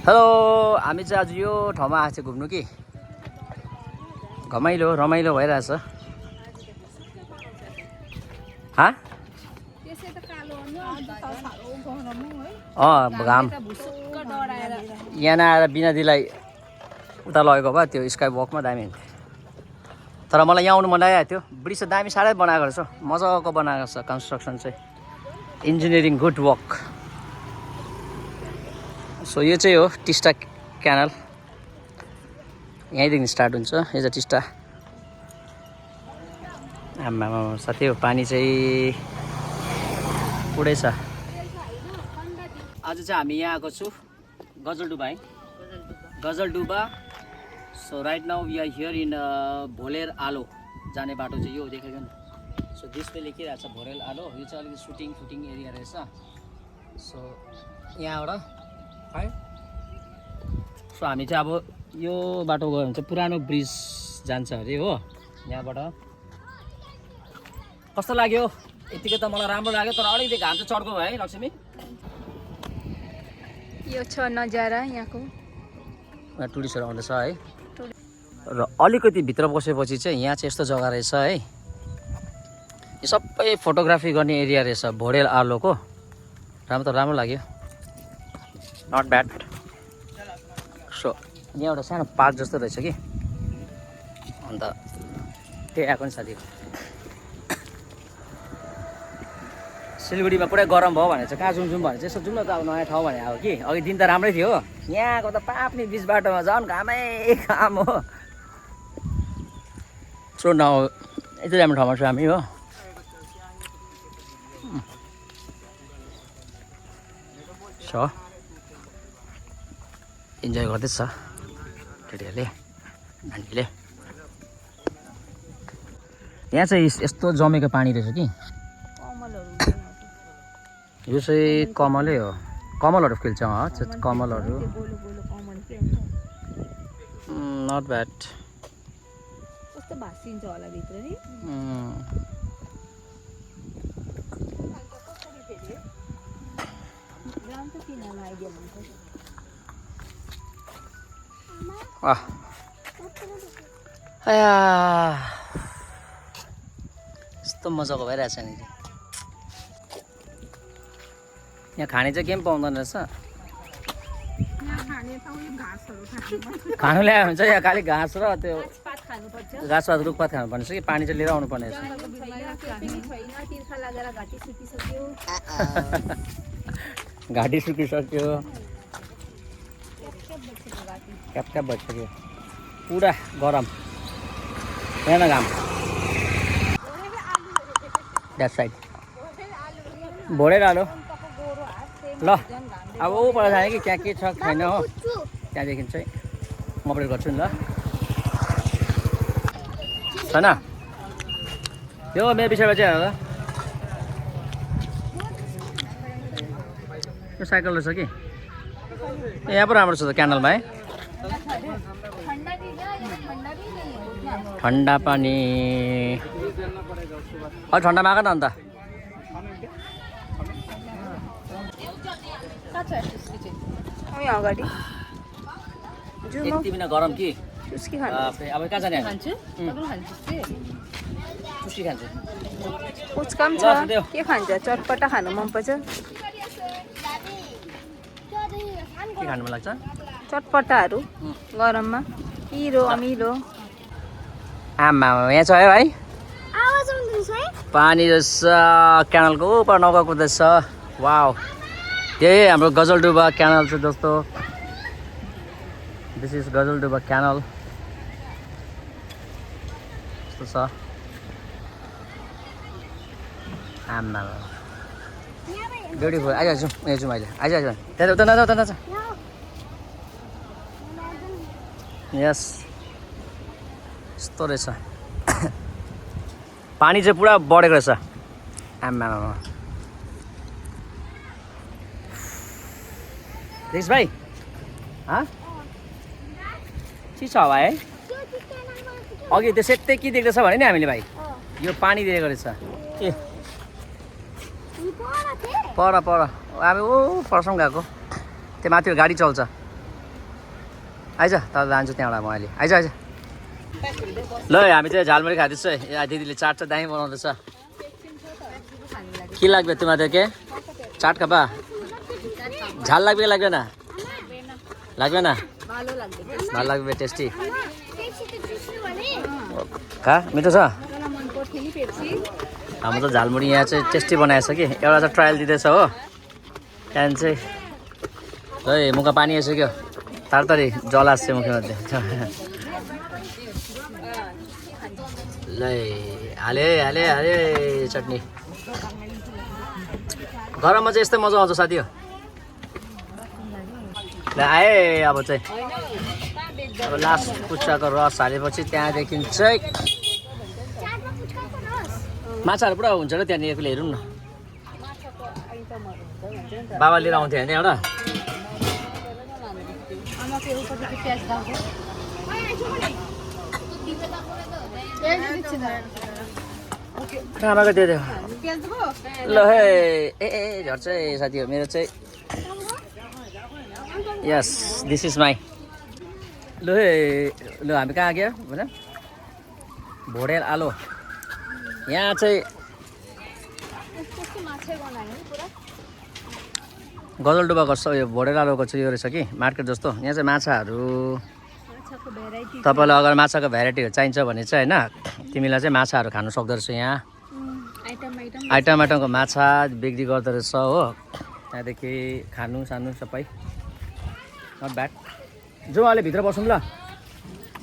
Hello, हामी चाहिँ आज यो ठाउँमा आएको छ घुम्नु कि रमाइलो भइरहेछ। घाम यहाँ आएर बिना दिलाई उता लगेको भए त्यो स्काई वकमा दामी हुन्थ्यो। तर मलाई यहाँ आउनु मन लागेको थियो। ब्रिज चाहिँ दामी साह्रै बनाएको रहेछ, मजाको बनाएको छ कन्स्ट्रक्सन चाहिँ, इन्जिनियरिङ गुड वर्क। सो यो चाहिँ हो टिस्टा क्यानल, यहीँदेखि स्टार्ट हुन्छ। यो चाहिँ टिस्टा। आम्मा साथी हो, पानी चाहिँ पुरै छ। आज चाहिँ हामी यहाँ आएको छु गजलडुबा है, Gajoldoba. So right now we are here in भोलेर आलो जाने बाटो चाहिँ यो देखेको नि। सो त्यसले लेखिरहेको छ भोलेर आलो। यो चाहिँ अलिकति सुटिङ एरिया रहेछ। सो यहाँबाट है, सो हामी चाहिँ अब यो बाटो गयो भने चाहिँ पुरानो ब्रिज जान्छ अरे हो। यहाँबाट कस्तो लाग्यो? यतिकै त मलाई राम्रो लाग्यो, तर अलिकति घाम चाहिँ चड्को भयो है लक्ष्मी। यो छ नजारा यहाँको। यहाँ टुरिस्टहरू आउँदैछ है, र अलिकति भित्र बसेपछि चाहिँ यहाँ चाहिँ यस्तो जग्गा रहेछ है। यो सबै फोटोग्राफी गर्ने एरिया रहेछ भोलेर आलोको। राम्रो लाग्यो, नट ब्याड। सो यहाँ एउटा सानो पार्क जस्तो रहेछ कि, अन्त त्यही आएको नि साथी। सिलगढीमा पुरै गरम भयो भने चाहिँ कहाँ जाउँ भने चाहिँ यसो जाउँ न त, अब नयाँ ठाउँ भने आयो कि। अघि दिन त राम्रै थियो, यहाँको त पाप्ने बिच बाटोमा झन् घाम हो। सो न यति राम्रो ठाउँमा छु हामी हो। सो इन्जोय गर्दैछ केटीहरूले, नानीले। यहाँ चाहिँ यस्तो जमेको पानी रहेछ कि, यो चाहिँ कमलै हो, कमलहरू खिल्छ। कमलहरू नट ब्याड। कस्तो भासिन्छ होला भित्र नि। यस्तो मजाको भइरहेछ नि। यहाँ खाने चाहिँ के पनि पाउँदैन रहेछ। खानु ल्यायो भने चाहिँ यहाँ खालि घाँस र त्यो घाँसपात रुखपात खानुपर्ने रहेछ कि, पानी चाहिँ लिएर आउनु पर्ने रहेछ। घाँटी सुकिसक्यो, क्याप भइसक्यो, पुरा गरम। यहाँ घाम द्याट साइड भोलेर आलो। ल अब ऊपर जाने कि त्यहाँ के छ छैन हो, त्यहाँदेखि चाहिँ म अपडेट गर्छु नि। ल छैन यो मेरो पछाडि चाहिँ हेर, यो साइकल रहेछ कि। यहाँ पो राम्रो छ त क्यानलमा है, ठन्डा पानी। अलि ठन्डा माग न अन्त। अगाडि यति बिना गरम कि। अब कहाँ जाने? चुस्की खान्छु। पुच्का पनि छ, के खान्छ? चटपटा खानु मन पर्छ? के खानु मन लाग्छ? चटपटाहरू गरममा पिरो अमिलो। आमा यहाँ छ है भाइ, पानी रहेछ क्यानलको ऊपर, नौका कुद्दैछ। वाउ, त्यही हाम्रो गजलडुबा क्यानल छ जस्तो। This is Gajaldoba canal. यस्तो छ। आमा ब्युटिफुल। आइज जाउँ अहिले, आइज त्यहाँ उता नजाऊ। यस यस्तो रहेछ। पानी चाहिँ पुरा बढेको रहेछ। आमा देख्छ भाइ? के छ भाइ? अघि त्यो सेतै के देख्दैछ भने नि हामीले भाइ, यो पानी दिएको रहेछ। ए पर हामी परसम्म गएको, त्यो माथि गाडी चल्छ। आइज त लान्छु त्यहाँबाट म अहिले आइज आइज ल हामी चाहिँ झालमुरी खाँदैछ है दिदीले चाट चाहिँ दामी बनाउँदैछ के लाग्यो तिमीहरू के चाट खाबा झाल लाग्यो लाग्दैन लाग्दैन भालो लाग्यो टेस्टी कहाँ मिठो छ हाम्रो त झालमुरी यहाँ चाहिँ टेस्टी बनाएछ कि एउटा चाहिँ ट्रायल दिँदैछ हो त्यहाँदेखि चाहिँ है मुखमा पानी आइसक्यो तारतारी जल आएको मुखमध्ये ल हाले हाले हाले चटनी गरममा चाहिँ यस्तै मजा आउँछ साथी हो ल आए अब चाहिँ अब लास्ट पुच्चाको रस हालेपछि त्यहाँदेखि चाहिँ माछाहरू पुरा हुन्छ र त्यहाँनिर एकले हेरौँ न बाबा लिएर आउँथ्यो होइन एउटा आमाको त्यो ल हे ए झर्छ है साथी हो मेरो चाहिँ यस दिस इज माई ल हे ल हामी कहाँ गयो भन भोडेल आलो यहाँ चाहिँ गजलडुबाको यो भोडेल आलोको चाहिँ यो रहेछ कि मार्केट जस्तो यहाँ चाहिँ माछाहरू तपाईँलाई अगर माछाको भेराइटीहरू चाहिन्छ भने चाहिँ होइन तिमीलाई चाहिँ माछाहरू खानु सक्दो रहेछ यहाँ आइटम आइटमको माछा बिक्री गर्दो रहेछ हो त्यहाँदेखि खानु सानु सबै नट ब्याड जाउँ अहिले भित्र बसौँ ल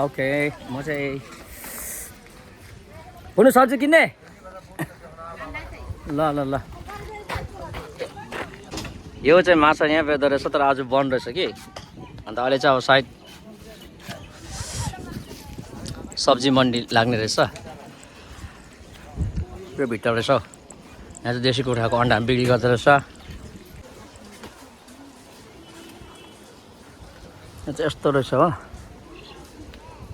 ओके म चाहिँ हुनु सब्जी किन्ने ल ल ल यो चाहिँ माछा यहाँ बेच्दो रहेछ तर आज बन्द रहेछ कि अन्त अहिले चाहिँ अब सायद सब्जी मन्डी लाग्ने रहेछ यो भित्र रहेछ यहाँ चाहिँ देशी कुखुराको अन्डा बिक्री गर्दो रहेछ यहाँ चाहिँ यस्तो रहेछ हो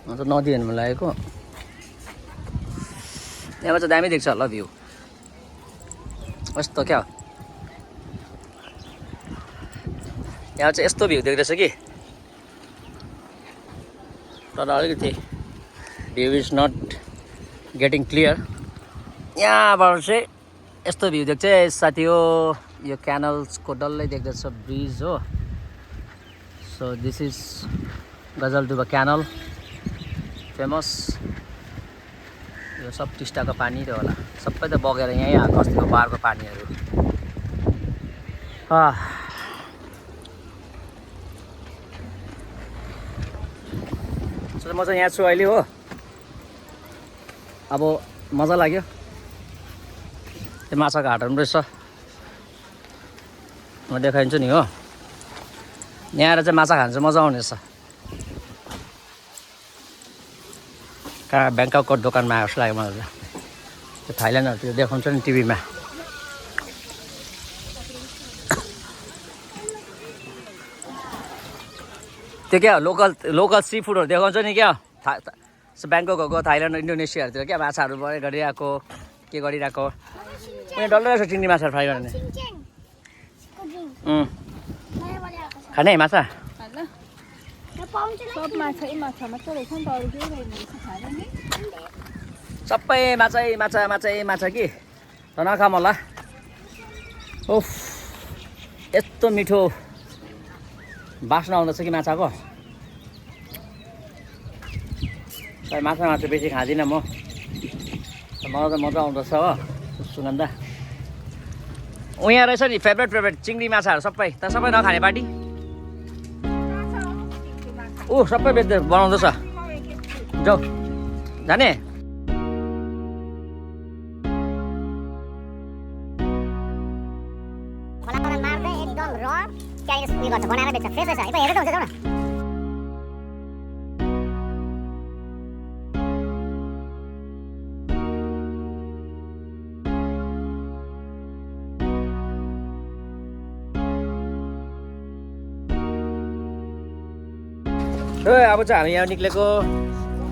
अन्त नदी हेर्नु लागेको यहाँबाट चाहिँ दामी देख्छ होला भ्यू यस्तो क्या यहाँ चाहिँ यस्तो भ्यू देख्दैछ कि तर अलिकति view is not getting clear यहाँबाट चाहिँ यस्तो भ्यू देख्छ साथी हो यो क्यानल्सको डल्लै देख्दैछ ब्रिज हो so this is Gajaldoba canal famous यो सब टिस्टाको पानी र होला सबै त बगेर यहीँ आएको अस्तिको बारको पानीहरू म चाहिँ यहाँ छु अहिले हो अब मजा लाग्यो त्यो माछाको हाटहरू पनि रहेछ म देखाइदिन्छु नि हो यहाँ आएर चाहिँ माछा खानु चाहिँ मजा आउने रहेछ कहाँ ब्याङ्ककको दोकानमा आएको जस्तो लाग्यो मलाई त्यो थाइल्यान्डहरू त्यो देखाउँछ नि टिभीमा त्यो क्या लोकल सी फुडहरू देखाउँछ नि क्या ब्याङ्ककको थाइल्यान्ड इन्डोनेसियाहरूतिर क्या माछाहरू बढी गरिरहेको के गरिरहेको उनीहरू डल्लै रहेछ चिङ्डी माछाहरू फ्राई गर्ने खाने माछा सबै माछै माछा माछै माछा कि त नखाम होला ओफ यस्तो मिठो बास्ना आउँदैछ कि माछाको माछा माछा बेसी खाँदिनँ म मलाई त मजा आउँदछ हो सुगन्ध यहाँ रहेछ नि फेभरेट चिङ्डी माछाहरू सबै त सबै नखाने पार्टी सबै बेच्दै बनाउँदैछ जाऊ जाने बनाएर बेच्छ फ्रेस रहेछ हेरेर हुन्छ जाऊ न अब चाहिँ हामी यहाँ निक्लेको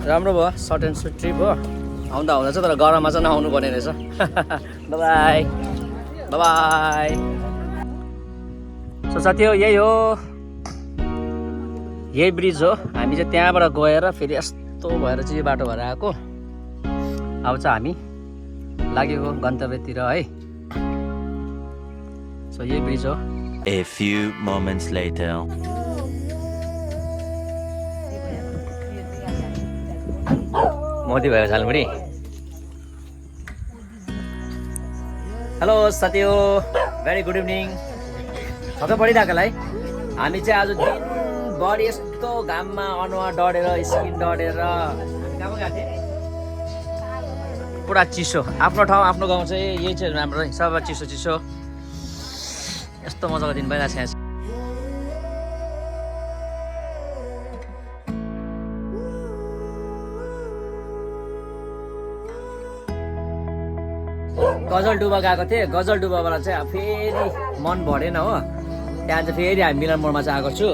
राम्रो भयो सर्ट एन्ड स्विट ट्रिप हो आउँदा चाहिँ तर गरममा चाहिँ नआउनु पर्ने रहेछ बाई बाई सो साथी हो यही हो यही ब्रिज हो। हामी चाहिँ त्यहाँबाट गएर फेरि यस्तो भएर चाहिँ यो बाटो भएर आएको। अब चाहिँ हामी लागेको गन्तव्यतिर है। सो यही ब्रिज हो। A few moments later. Modi भएको झालमुरी। हेलो साथीहो, भेरी गुड इभिनिङ। सबै पढिरहेकोलाई हामी चाहिँ आज दिनभरि यस्तो घाममा अनुहार डढेर स्किन डढेर हामी कहाँ गएको थियौँ? पुरा चिसो। आफ्नो ठाउँ आफ्नो गाउँ चाहिँ यही चाहिँ राम्रो है, सबै चिसो चिसो। यस्तो मजाको दिन भइरहेको छ यहाँ। गजलडुबा गएको थिएँ। गजलडुबाबाट चाहिँ फेरि मन भरेन हो, त्यहाँ चाहिँ फेरि हामी मिलन मोडमा चाहिँ आएको छु।